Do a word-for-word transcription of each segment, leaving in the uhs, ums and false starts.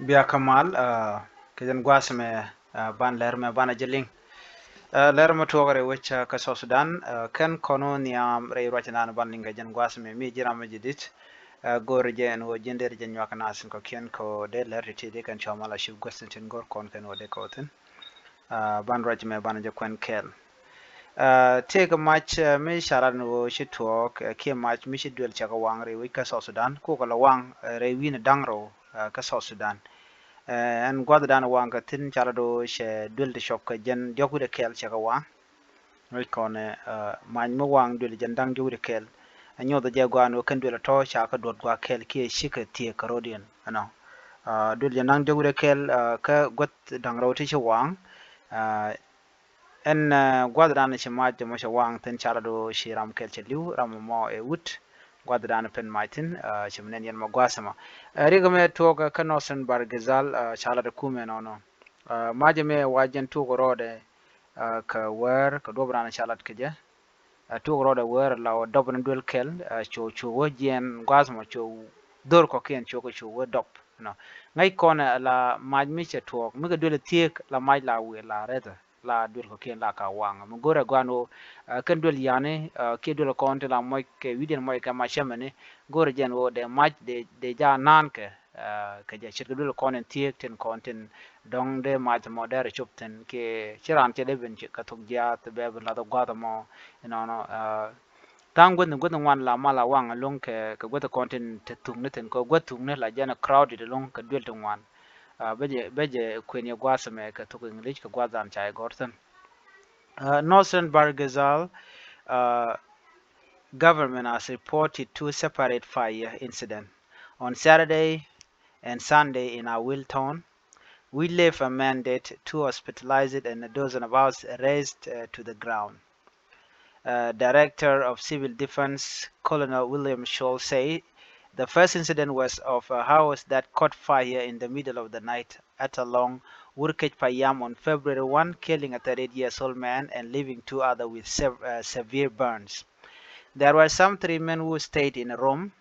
Bia kä mal, ah, kɛ jɛn gua̱a̱th mɛ, ah, ban lɛr mɛ banɛ jɛ liŋ. Ah, lɛr mɛ tuɔɔk rɛy wec, ah, kä South Sudan, ah, kɛn kɔn wä nhiam rɛy ruac nan ban liŋ kɛ jɛn gua̱a̱th mɛ mi ji̱ ram mɛ ji̱ dit. Ah, go̱o̱r jɛ ɛn wä ji̱n der jɛ nyuak nath in kɔ̱kiɛn kɛ wä dee lɛr ti ti dee kɛn cua mal a cip gua̱th in tin go̱o̱r kɔn kɛn wä dee kɛ wä thin. Ah, ban ruac mɛ banɛ jɛ kuɛn kɛɛl. Ah, tëëkɛ mac, ah, mi ca lat ni ɣöö ci tuɔɔk, ah, kiɛ mac mi ci duël cɛ kɛ waŋ rɛy wec kä South Sudan, kukɛ lɛ waŋ, ah, rɛy wi̱n da̱ŋ rɛw, ah, kä South Sudan. Ah, ɛn gua̱thdan waŋ kɛ thi̱n ca lat ɣöö cɛ duël ti cɔp kɛ jɛn diɔ̱k wi̱dɛ kɛɛl cɛ kɛ waŋ. Wec kɔnɛ, ah, mac mi waŋ duël jɛn da̱ŋ diɔ̱k wi̱dɛ kɛɛl. Ɛ nyoth jɛ gua̱a̱n ɣöö kɛn duël tɔ̱ ca kɛ duɔ̱t gua̱a̱k kɛɛl kiɛ cikɛ thiëëk kɛ ro̱diɛn, you know. Ah, duël jɛn da̱ŋ diɔ̱k wi̱dɛ kɛɛl, ah, kä guäth da̱ŋ rɛw ti ci waŋ, ah, ɛn, ah, gua̱thdan ci mac mɔ cɛ waŋ thi̱n ca lat ɣöö ci ram kɛl cɛ li̱w, ram mɔ ɛ wut gua̱thdan pen mac thi̱n, ah, ci mi nɛn yɛn mɔ gua̱a̱th ɛmɔ. Ah, riɛk mɛ tuɔɔk kä Northern Bahr el Ghazal, ah, ca lat ɛ kumɛ nɔnɔ. Ah, mac mɛ wa jɛn tuɔɔk rɔɔdɛ, ah, kɛ wäär kɛ duɔ̱p ran ca lat kɛ jɛ. Ah, tuɔɔk rɔɔdɛ wäär la wä dɔp ni duël kɛl, ah, cu cu wä jiɛn gua̱a̱th mɔ cu dhor kɔ̱kiɛn cu kɛ cu wä dɔp, you know. Ŋäc kɔn, ah, la mac mi cɛ tuɔɔk mi kɛ duël thiëëk la mac la wi̱i̱ la rɛthɛ. La duël kɔ̱kiɛn la ka waŋ. Mi go̱rɛ gua̱n ɣöö, ah, kɛn duël yani, ah, kiɛ duël kɔn ti la mɔc kɛ wi̱diɛn mɔc kɛ mac cämɛni, go̱rɛ jɛn ɣöö dee mac dee, dee ja naan kɛ, ah, kɛ jɛ ce̱tkɛ duël kɔn in thiëëk tin kɔn tin dɔ̱ŋ dee mac mɔ dee rɛ cop thi̱n kiɛ ci raan cɛ dee ben ci kɛ thok jiaath bɛ bi lath gua̱th mɔ, you know, ah, Tha̱a̱ŋ guäthni guäthni ŋuan la mal a waŋ ɛlɔ̱ŋ kɛ, kɛ guäth kɔn tin te thukni thi̱n kɛ guäth thukni la jɛn crowded ɛlɔ̱ŋ kɛ duël ti ŋuan. Ah, bä jɛ, bä jɛ kuën yɛ gua̱a̱th ɛmɛ kɛ thok English kɛ gua̱a̱th dan ca yɛ gɔ̱r thi̱n. Ah, Northern Bahr el Ghazal, ah, government has reported two separate fire incidents on Saturday and Sunday in Awil town, which left a man dead, two hospitalized, and a dozen of others razed, uh, to the ground. Uh, Director of Civil Defense Colonel William Scholl said the first incident was of a house that caught fire in the middle of the night at along Wurkej Payam on February one, killing a thirty-eight years old man and leaving two others with sev-, uh, severe burns. There were some three men who stayed in a room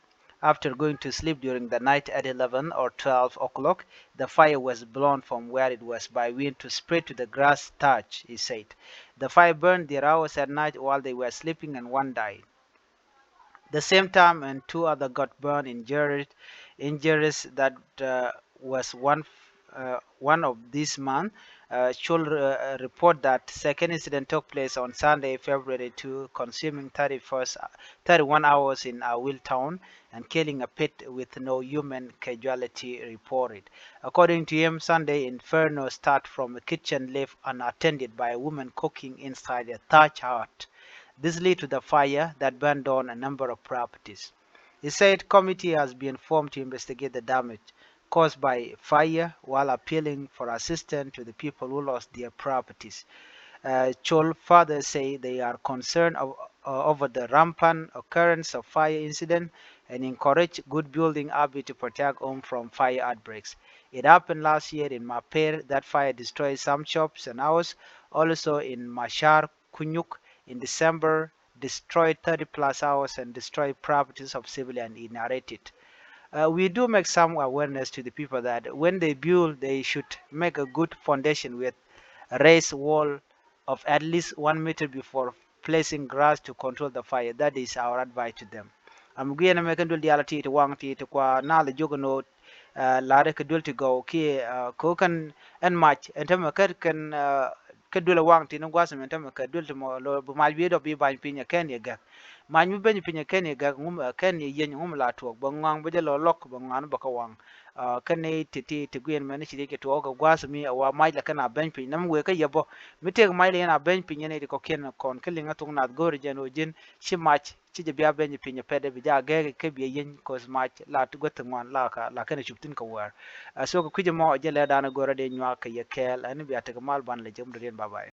after going to sleep during the night at eleven or twelve o'clock, the fire was blown from where it was by wind to spread to the grass thatch, he said. The fire burned their house at night while they were sleeping and one died. The same time, and two other got burned injured, injuries that, uh, was one, uh, one of this month. Uh, Scholl, uh, report that second incident took place on Sunday, February two, consuming thirty-first, thirty-one hours in Awil town and killing a pet with no human casualty reported. According to him, Sunday inferno start from a kitchen left unattended by a woman cooking inside a thatch hut. This led to the fire that burned down a number of properties. He said committee has been formed to investigate the damage caused by fire while appealing for assistance to the people who lost their properties. Uh, Scholl further say they are concerned of, uh, over the rampant occurrence of fire incident and encourage good building habit to protect home from fire outbreaks. It happened last year in Maper that fire destroyed some shops and houses. Also in Machar Kunyuk in December, destroyed thirty plus houses and destroyed properties of civilians in Aretit. Uh, we do make some awareness to the people that when they build, they should make a good foundation with a raised wall of at least one meter before placing grass to control the fire. That is our advice to them. Am guiɛn mɛ kɛn duel diaal ti ti waŋ ti ti kua naal jiök ni ɣöö, uh, la̱rä kɛ duel ti gɔw kiɛ, uh, kɛ ɣöö kɛn ɛn mac ɛn tämɛ kɛ kɛn, uh, kɛ duel waŋ ti ni gua̱th mɛ ɛn tämɛ kɛ duel ti mɔ lo bi mac bi dɔp bi ba̱ny piny ɛ kɛn yɛ gɛk. Mac mi beny piny ɛ kɛn yɛ gɛk ŋum ɛ kɛn yɛ yieny ŋum la tuɔɔk bɛ ŋɔaŋ bɛ jɛ lɔ lɔk bɛ ŋɔaŋ bɛ kɛ waŋ. Ah, kɛn ni ti ti ti guiɛn mɛn ci riek ci tuɔɔk kɛ gua̱a̱th mi a wa mac la kɛn a beny piny nam wëë kä yɛ bɔ mi tëëk mac la yɛn a beny piny yɛn iti kɔkiɛn kɔn kä liŋ a thuk nath go̱o̱ri jɛn ɣöö ji̱n ci mac ci jɛ bia beny piny pɛt bi ja gɛɛk kä bia yieny kɔs mac la ti guäth ti ŋuan la ka la kɛn a cup thin kɛ wäär. Ah, so kɛ kui̱c ɛmɔ jɛ lɛ da̱a̱n a go̱o̱r a dee nyuak kɛ yɛ kɛɛl ɛn bia tekɛ mal ban lɛ jɛ mudɛ riɛn babai.